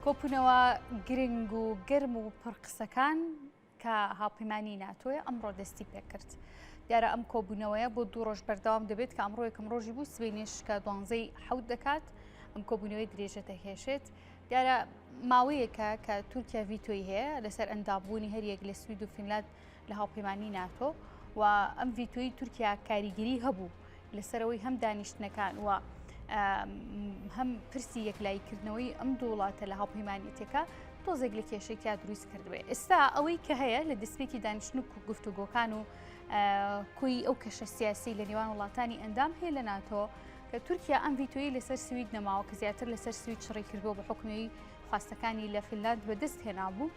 کۆبوونەوە گرنگ و گەرم و پڕ قسەکان کە هاوپەیمانی ناتۆیە ئەمڕۆ دەستی پێکرد. دیارە ئەم کۆبوونەوەیە بۆ دوو ڕۆژ بەردەوام دەبێت کە ئەمڕۆ یەکەم ڕۆژی بوو سبەینێش کە دوانزەی حەوت دەکات ئەم کۆبوونەوەی درێژە دەکێشێت. دیارە ماوەیەکە کە تورکیا ڤیتۆی هەیە لەسەر ئەندامبوونی هەریەک لە سوید و فینلاند لە هاوپەیمانی ناتۆ و ئەم ڤیتۆی تورکیا کاریگەری هەبوو لەسەرەوەی هەم دانیشتنەکان و هەم پرسی یەکلاییکردنەوەی ئەم دوو وڵاتە لە هاوپەیمانێتەکە تۆزێک لە کێشەی دروست کردبێ ئێستا ئەوەی کە هەیە لە دەستپێکی دانیشتن و گفتوگۆکان و کۆی ئەو کەشە سیاسی لە نێوان وڵاتانی ئەندام هەیە لە ناتۆ کە تورکیا ئەم ڤیتۆی لەسەر سوید نەماوە کە زیاتر لەسەر سوید چڕی کردووە بە حکومی خواستەکانی لە فنلاند بەدەست هێنابوو.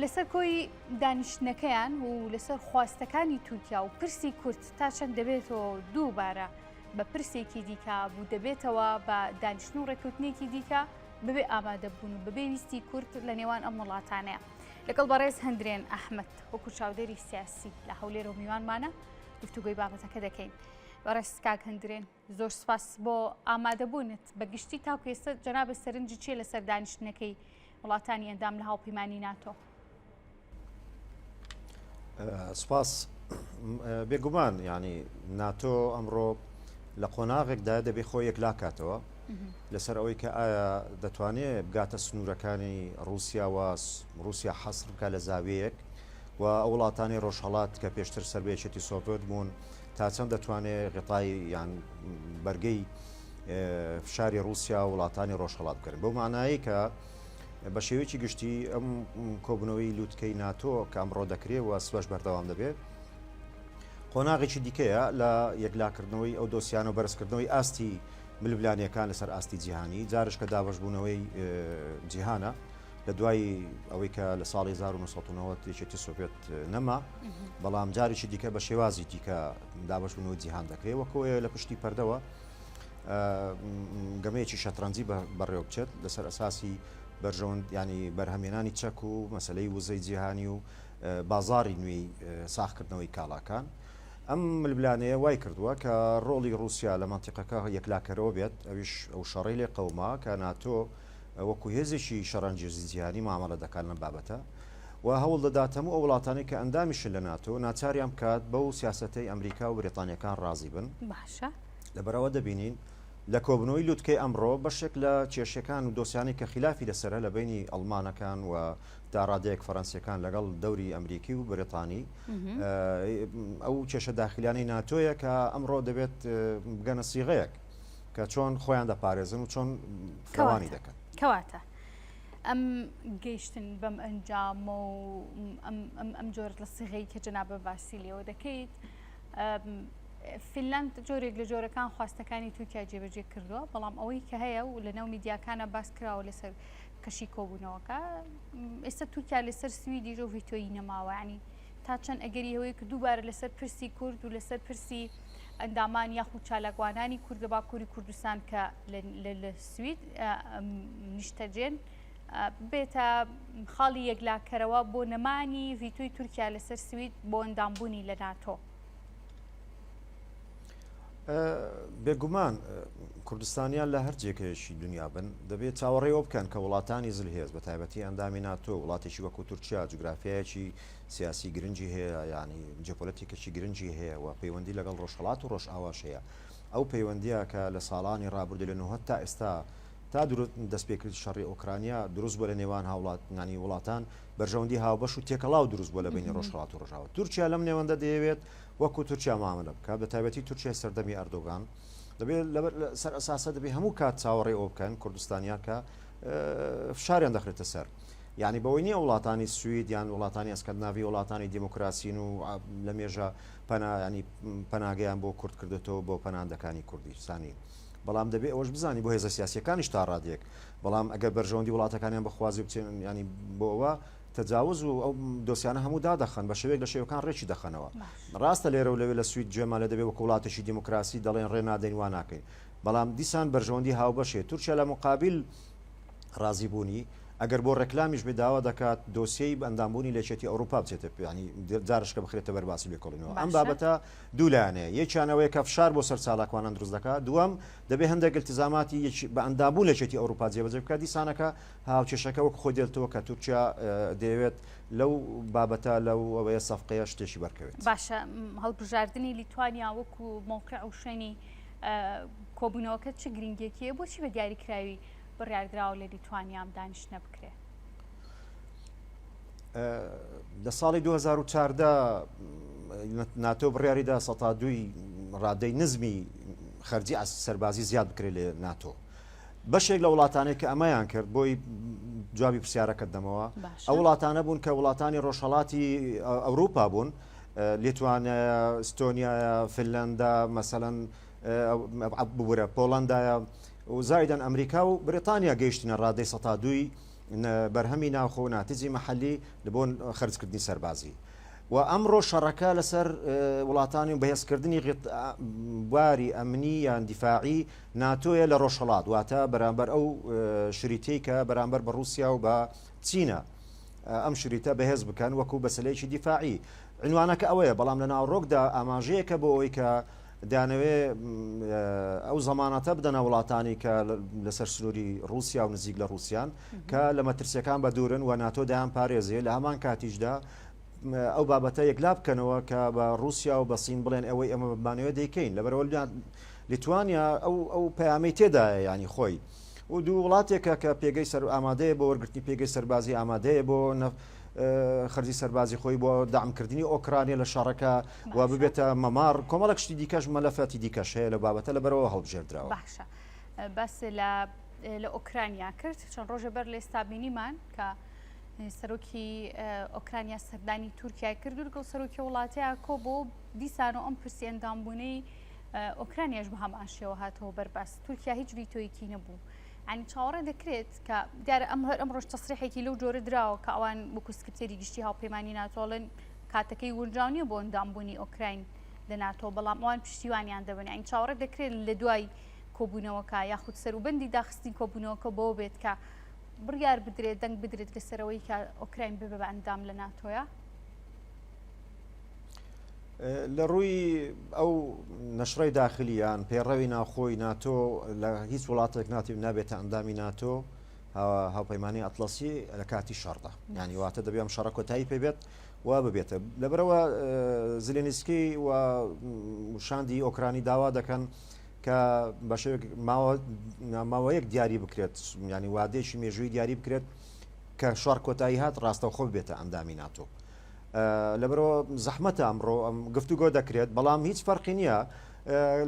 لەسەر کۆی دانیشتنەکەیان و لەسەر خواستەکانی تورکیا و پرسی کورد تا چەند دەبێتەوە دووبارە بە پرسێکی دیکە بوو دەبێتەوە بە دانیشتن و ڕێککەوتنێکی دیکە بەبێ ئامادەبوون و بەبێ ویستی کورد لە نێوان ئەم وڵاتانەیە. لەگەڵ بەڕێز هەندرێن ئەحمەد وەکو چاودێری سیاسی لە هەولێر و میوانمانە گفتوگۆی بابەتەکە دەکەین. بەڕێز کاک هەندرێن زۆر سپاس بۆ ئامادەبوونت بە گشتی تاکو ئێستا جەنابت سەرنجی چییە لەسەر دانیشتنەکەی وڵاتانی ئەندام لە هاوپەیمانی ناتۆ؟ سپاس بێگومان ینی ناتۆ ئەمڕۆ لە قۆناغێکدا دەبێ خۆی یەکلاکاتەوە لەسەر ئەوەی کە ئایا دەتوانێت بگاتە سنوورەکانی رووسیا و رووسیا حەسر بکە لە زاویەیەک و ئەو وڵاتانی ڕۆژهەڵات کە پێشتر سەر بە یەکێتی سۆڤێت بوون تا چەند دەتوانێت غیتای یان بەرگەی فشاری رووسیا و وڵاتانی ڕۆژهەڵات بکەن بەو مانایەی کە بە شێوەیەکی گشتی ئەم کۆبوونەوەی لوتکەی ناتۆ کە ئەمڕۆ دەکرێت و سبەش بەردەوام دەبێت قۆناغێکی دیکەیە لە یەکلاکردنەوەی ئەو دۆسیانە و بەرزکردنەوەی ئاستی ململانێکان لەسەر ئاستی جیهانی جارش کە دابەشبوونەوەی جیهانە لە دوای ئەوەی کە لە ساڵی 1990 یەکێتی سۆڤێت نەما بەڵام جارێکی دیکە بە شێوازی دیکە دابەشبوونەوەی جیهان دەکرێت وەکۆیە لە پشتی پەردەوە گەمەیەکی شەترەنجی بەڕێوە بچێت لەسەر ئەساسی بەرژەوەند ینی بەرهەمێنانی چەک و مەسلەی وزەی جیهانی و بازاری نوێی ساخکردنەوەی کاڵاکان. ئەم ململانێیە وای کردووە کە ڕۆڵی ڕووسیا لە مەنتیقەکە یەکلاکەرەوە بێت، ئەویش ئەو شەڕەی لێ قەوما کە ناتۆ وەکو هێزێکی شەڕانگێزی جیهانی مامەڵە دەکات لەم بابەتە و هەوڵ دەدات هەموو ئەو وڵاتانەی کە ئەندامیشن لە ناتۆ ناچاریان بکات بەو سیاسەتەی ئەمریکا و بریتانیەکان ڕازی بن. باشە. لەبەرئەوە دەبینین لە کۆبوونەوەی لوتکەی ئەمڕۆ بەشێک لە کێشەکان و دۆسیانەی کە خیلافی لەسەرە لە بەینی ئەڵمانەکان و تا ڕادەیەک فەرەنسیەکان لەگەڵ دەوری ئەمریکی و بریتانی ئەو کێشە داخلیانەی ناتۆیە کە ئەمڕۆ دەبێت بگەنە سیغەیەک کە چۆن خۆیان دەپارێزن و چۆن فراوانی دەکەن. کەواتە ئەم گەیشتن بەم ئەنجامە و ئەم جۆرە لە سیغەی کە جەنابە باسی لێوە دەکەیت فینلاند جۆرێک لە جۆرەکان خواستەکانی تورکیا جێبەجێ کردووە، بەڵام ئەوەی کە هەیە و لەناو میدیاکانە باس کراوە لەسەر کەشی کۆبوونەوەکە ئێستا تورکیا لەسەر سویدیش و ڤیتۆیی نەماوە ینی تا چەند ئەگەری هەوەیە کە دووبارە لەسەر پرسی کورد و لەسەر پرسی ئەندامان یاخود چالاکوانانی کورد لە باکووری کوردستان کە لە سوید نیشتەجێن بێتە خاڵی یەکلاکەرەوە بۆ نەمانی ڤیتۆی تورکیا لەسەر سوید بۆ ئەندامبوونی لە ناتۆ. بێگومان کوردستانیان لە هەر جێگەیەکی دنیا بن دەبێت چاوەڕێەوە بکەن کە وڵاتانی زلهێز بە تایبەتی ئەندامی ناتۆ وڵاتێکی وەکو تورکیا جوگرافیایەکی سیاسی گرنگی هەیە ینی جیۆپۆلەتیکێکی گرنگی هەیە و پەیوەندی لەگەڵ ڕۆژهەڵات و ڕۆژئاواش هەیە ئەو پەیوەندیە کە لە ساڵانی ڕابردوو لە 90 تا ئێستا تا دەستپێکردی شەڕی ئۆکرانیا دروست بووە لە نێوان هاوڵاتانی وڵاتان بەرژەوەندی هاوبەش و تێکەڵاو دروست بووە لە بەینی ڕۆژهەڵات و ڕۆژئاوا. تورکیا لەم نێوەندە دەیەوێت وەکو تورکیا مامەلە بکات، بە تایبەتی تورکیای سەردەمی ئەردۆگان. دەبێت لەبەر سەر ئەساسە دەبێت هەموو کات چاوەڕێی ئەوە بکەن کوردستانیان کە فشاریان دەخرێتە سەر. یعنی بەوەی نییە وڵاتانی سوید یان وڵاتانی ئەسکەندناڤی وڵاتانی دیموکراسین و لە مێژە پەنا ینی پەناگەیان بۆ کورد کردێتەوە بۆ پەناندەکانی کوردستانی. بەڵام دەبێ ئەوەش بزانی بۆ هێزە سیاسیەکانیش تا ڕادەیەک بەڵام ئەگەر بەرژەوەندی وڵاتەکانیان بخوازی بچێن ینی بۆ ئەوە تەجاوز و ئەو دۆسیانە هەموو دادەخەن بە شێوەیەک لە شێوەکان ڕێکی دەخەنەوە ڕاستە لێرە و لەوێ لە سوید گوێمان لێ دەبێ وەکو وڵاتێکی دیموکراسی دەڵێن ڕێ نادەین وا ناکەین بەڵام دیسان بەرژەوەندی هاوبەشێ تورکیا لە مقابل ڕازیبوونی. ئەگەر بۆ ڕێکلامیش بێ داوا دەکات دۆسیەی ئەندامبوونی لە یەکێتی ئەوروپا بچێتە یانی جارشکە بخرێتە بەر باسی لێکۆڵینەوە. ئەم بابەتە دوو لایەنەیە، یەکیان ئەوەیە کە فشار بۆ سەر چالاکوانان دروست دەکات، دووەم دەبێ هەندێک ئیلتیزاماتی بە ئەندامبوون لە یەکێتی ئەوروپا جێبەجێ بکات، دیسانەکە هاوکێشەکە وەک خۆی دێتەوە کە تورکیا دەیەوێت لەو بابەتە لەو ئەوەیە سەفقەیە شتێکی بەرکەوێت. باشە هەڵبژاردنی لیتوانیا وەکو مەوقع و شوێنی کۆبوونەوەکە چ گرنگیەکی هەیە؟ بۆچی بە دیاریکراوی بڕیاردراوە لە لیتوانیا ئەم دانیشتنە بکرێ؟ لە ساڵی 2014 ناتۆ بڕیاریدا سەتا دووی ڕادەی نزمی خەرجی سەربازی زیاد بکرێت لە ناتۆ. بەشێک لە وڵاتانێک کە ئەمەیان کرد بۆی جوابی پرسیارەکەت دەمەوە ئەو وڵاتانە بوون کە وڵاتانی ڕۆژهڵاتی ئەوروپا بوون لیتوانیا ئیستۆنیایە فنلندا مەسەەن ببورە پۆڵندایە و زایدەن ئەمریکا و بریتانیا گەیشتنە ڕادەی سەتا دووی بەرهەمی ناوخۆ و ناتجی مەحەلی لە بۆ خەرجکردنی سەربازی و ئەمڕۆ شەڕەکە لەسەر وڵاتانی و بەهێزکردنی بواری ئەمنی یان دیفاعی ناتۆیە لە ڕۆژهەڵات واتە بەرامبەر ئەو شریتەی کە بەرامبەر بە ڕووسیا و بە چینە ئەم شریتە بەهێز بکەن وەکو بەسەلەیەکی دیفاعی عنوانەکە ئەوەیە بەڵام لە ناوەڕۆکدا ئاماژەیەکە بۆ ئەوەی کە دەیانەوێ ئەو زەمانەتە بدەنە وڵاتانی کە لەسەر سنووری ڕووسیا و نزیک لە ڕووسیان کە لە مەترسیەکان بە دوورن و ناتۆ دەیان پارێزێ لە هەمان کاتیشدا ئەو بابەتە یەکلا بکەنەوە کە بە ڕووسیا و بە سین بڵێن ئەوەی ئەمە بمانەوێ دەیکەین لەبەرەوە لیتوانیا ئەو ئەو پەیامەی تێدایە ینی خۆی و دوو وڵاتێکە کە پێگەی سەر ئامادەیە بۆ وەرگرتنی پێگەی سەربازی ئامادەیە بۆ خەرجی سەربازی خۆی بۆ دامکردنی ئۆکرانیا لە شەڕەکە و ببێتە مەماڕ کۆمەڵک شتی دیکەش مەلەفاتی دیکەش هەیە لە بابەتە لەبەرەوە هەڵبژێردراوە. باشە باس لە لە ئۆکرانیا کرد چەند ڕۆژە بەر لە ئێستا بینیمان کە سەرۆکی ئۆکرانیا سەردانی تورکیای کرد و لەگەڵ سەرۆکی وڵاتەیە کۆ بۆ دیسان و ئەم پرسی ئەندامبوونەی ئۆکرانیاش بە هەمان شێوە هاتەوە بەرباس تورکیا هیچ ڤیتۆیەکی نەبوو ینی چاوەڕێ دەکرێت کە دیارە ئەم هەر ئەمڕۆش تەسریحێکی لەو جۆرە دراوە کە ئەوان وەکو سکرتێری گشتی هاوپەیمانی ناتۆڵن کاتەکەی گونجاو نییە بۆ ئەندامبوونی ئۆکراین لە ناتۆ بەڵام ئەوان پشتیوانیان دەبن یانی چاوەڕێ دەکرێت لە دوای کۆبوونەوەکە یاخود سەروبەندی داخستنی کۆبوونەوەکە بۆ بێت کە بڕیار بدرێت دەنگ بدرێت لەسەرەوەی کە ئۆکراین ببێ بە ئەندام لە ناتۆیا؟ لە ڕووی ئەو نەشڕەی داخلی یان پەیڕەوی ناوخۆی ناتۆ لە هیچ وڵاتێک ناتی نابێتە ئەندامی ناتۆ هاوپەیمانی ئەتڵەسی لە کاتی شەڕدا یانی واتە دەبێ ئەم شەڕە کۆتایی پێ بێت و ببێتە لەبەرەوە زلێنسکی و شاندی ئۆکرانی داوا دەکەن کە بە شێوەیەک ماوەیەک دیاری بکرێت ینی وادەیەکی مێژووی دیاری بکرێت کە شەڕ کۆتایی هات ڕاستەوخۆ ببێتە ئەندامی ناتۆ. لەبەرئەوە زەحمەتە ئەمڕۆ ئەم گفتوگۆ دەکرێت، بەڵام هیچ فەرقی نییە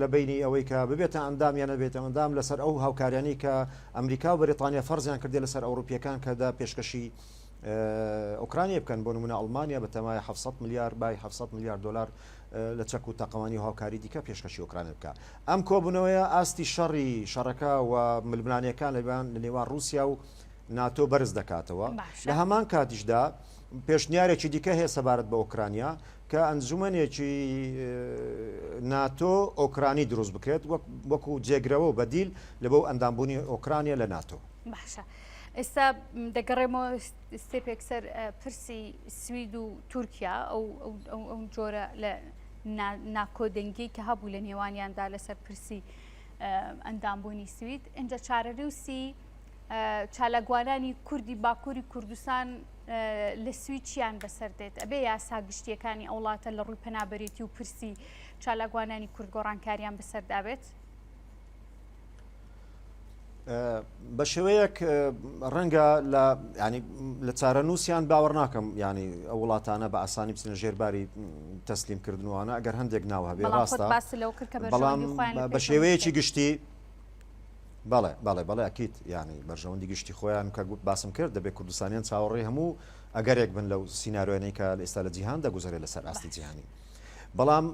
لە بەینی ئەوەی کە ببێتە ئەندام یان نەبێتە ئەندام لەسەر ئەو هاوکاریانەی کە ئەمریکا و بەریتانیا فەرزیان کردێ لەسەر ئەوروپیەکان کە دا پێشکەشی ئۆکرانیا بکەن بۆ نمونە ئەڵمانیا بە تەمایە 700 ملیار بای 700 ملیار دلار لە چەک و تەقەمەنی و هاوکاری دیکە پێشکەشی ئۆکرانیا بکە ئەم کۆبوونەوەیە ئاستی شەڕی شەڕەکە و ململانێکان لە نێوان رووسیا و ناتۆ بەرز دەکاتەوە لە هەمان کاتیشدا پێشنیارێکی دیکە هەیە سەبارەت بە ئۆکرانیا کە ئەنجومەنێکی ناتۆ ئۆکرانی دروست بکرێت وەکو جێگرەوە و بەدیل لە بۆ ئەندامبوونی ئۆکرانیا لە ناتۆ. باشە ئێستا دەگەڕێمەوە step ێک سەر پرسی سوید و تورکیا ئەو ئەو جۆرە لە ناکۆدەنگی کە هەبوو لە نێوانیاندا لەسەر پرسی ئەندامبوونی سوید ئینجا چارەنووسی چالاکوانانی کوردی باکووری کوردستان لە سوید چیان بەسەر دێت؟ ئەبێ یاسا گشتیەکانی ئەو وڵاتە لە ڕووی پەنابەرێتی و پرسی چالاکوانانی کورد گۆڕانکاریان بەسەردا بێت؟ بە شێوەیەک ڕەنگە لە ینی لە چارەنووسیان باوەڕ ناکەم ینی ئەو وڵاتانە بە ئاسانی بچنە ژێرباری تەسلیم کردنوانە ئەگەر هەندێک ناو هەبێ ڕاستە بەڵام بە شێوەیەکی گشتی بەڵێ بەڵێ بەڵێ ئەکید یانی بەرژەوەندی گشتی خۆیان کە باسم کرد دەبێت کوردستانیان چاوەڕێی هەموو ئەگەرێک بن لەو سیناریۆیانەی کە ئێستا لە جیهان دەگوزەرێت لەسەر ئاستی جیهانی بەڵام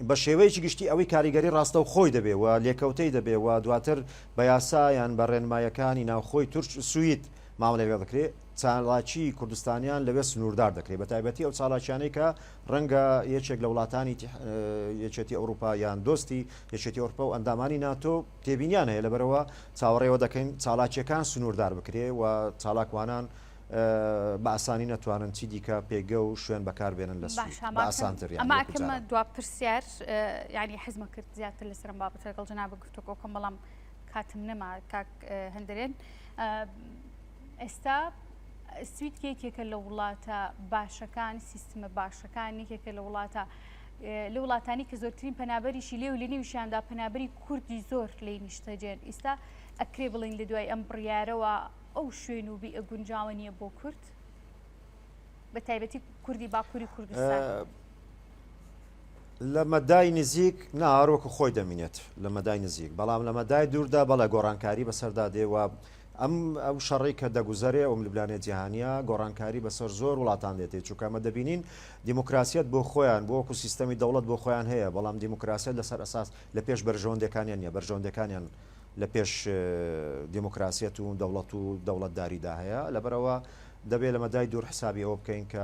بە شێوەیەکی گشتی ئەوەی کاریگەری ڕاستە و خۆی دەبێ و لێکەوتەی دەبێ و دواتر بە یاسا یان بە ڕێنمایەکانی ناوخۆی تورک سوید مامەڵەی لەگەڵ دەکرێت. چالاکی کوردستانیان لەوێ سنووردار دەکرێت بە تایبەتی ئەو چالاکیانەی کە ڕەنگە یەکێک لە وڵاتانی یەکێتی ئەوروپا یان دۆستی یەکێتی ئەوروپا و ئەندامانی ناتۆ تێبینیان هەیە لەبەرەوە چاوەڕێوە دەکەین چالاکیەکان سنووردار بکرێ و چالاکوانان بە ئاسانی نەتوانن چی دیکە پێگە و شوێن بەکار بێنن لە سوید باشە بە ئاسانتر یانی ئەمە وەکو ئەکەمە جاران. دوا پرسیار یعنی حەزمە کرد زیاتر لەسەر ئەم بابەتە لەگەڵ جەنابت گفتوگۆ بکەم بەڵام کاتم نەما کاک هەندرێن ئێستا سوید کە یەکێکە لە وڵاتە باشەکان سیستمە باشەکان یەکێکە لە وڵاتە لە وڵاتانی کە زۆرترین پەنابەریشی لێ و لە نێویشیاندا پەنابەری کوردی زۆر لێی نیشتەجێن ئیستا ئەکرێ بڵین لە دوای ئەم بڕیارەوە ئەو شوێن و بیئە گونجاوە نییە بۆ کورد بە تایبەتی کوردی باکووری کوردستان؟ لە مەدای نزیک نا هەر وەکو خۆی دەمینێت لە مەدای نزیک بەڵام لە مەدای دووردا بەڵێ گۆڕانکاری بەسەردا دێ و ئەم ئەو شەڕی کە دەگوزەرێ ئەو ململانێ جیهانیە گۆڕانکاری بەسەر زۆر وڵاتان دێتێ چونکە ئەمە دەبینین دیموکراسیەت بۆ خۆیان بۆ وەکو سیستەمی دەوڵەت بۆ خۆیان هەیە بەڵام دیموکراسیەت لەسەر ئەساس لە پێش بەرژەوەندەکانیان نیە بەرژەوەندەکانیان لە پێش دیموکراسیەت و دەوڵەت و دەوڵەتداریدا هەیە، لەبەرئەوە دەبێ لە مەدای دوور حسابی ئەوە بکەین کە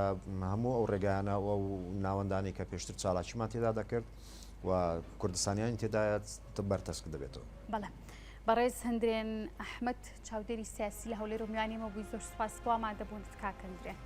هەموو ئەو ڕێگایانە و ئەو ناوەندانەی کە پێشتر چالاکیمان تێدا دەکرد و کوردستانیانی تێدایە بەرتەسک دەبێتەوە. بەڵێ. بەڕێز هەندرێن ئەحمەد چاودێری سیاسی لە هەولێر و میوانی ئێمە بووی زۆر سوپاس بۆ ئامادەبوونت کاک هەندرێن.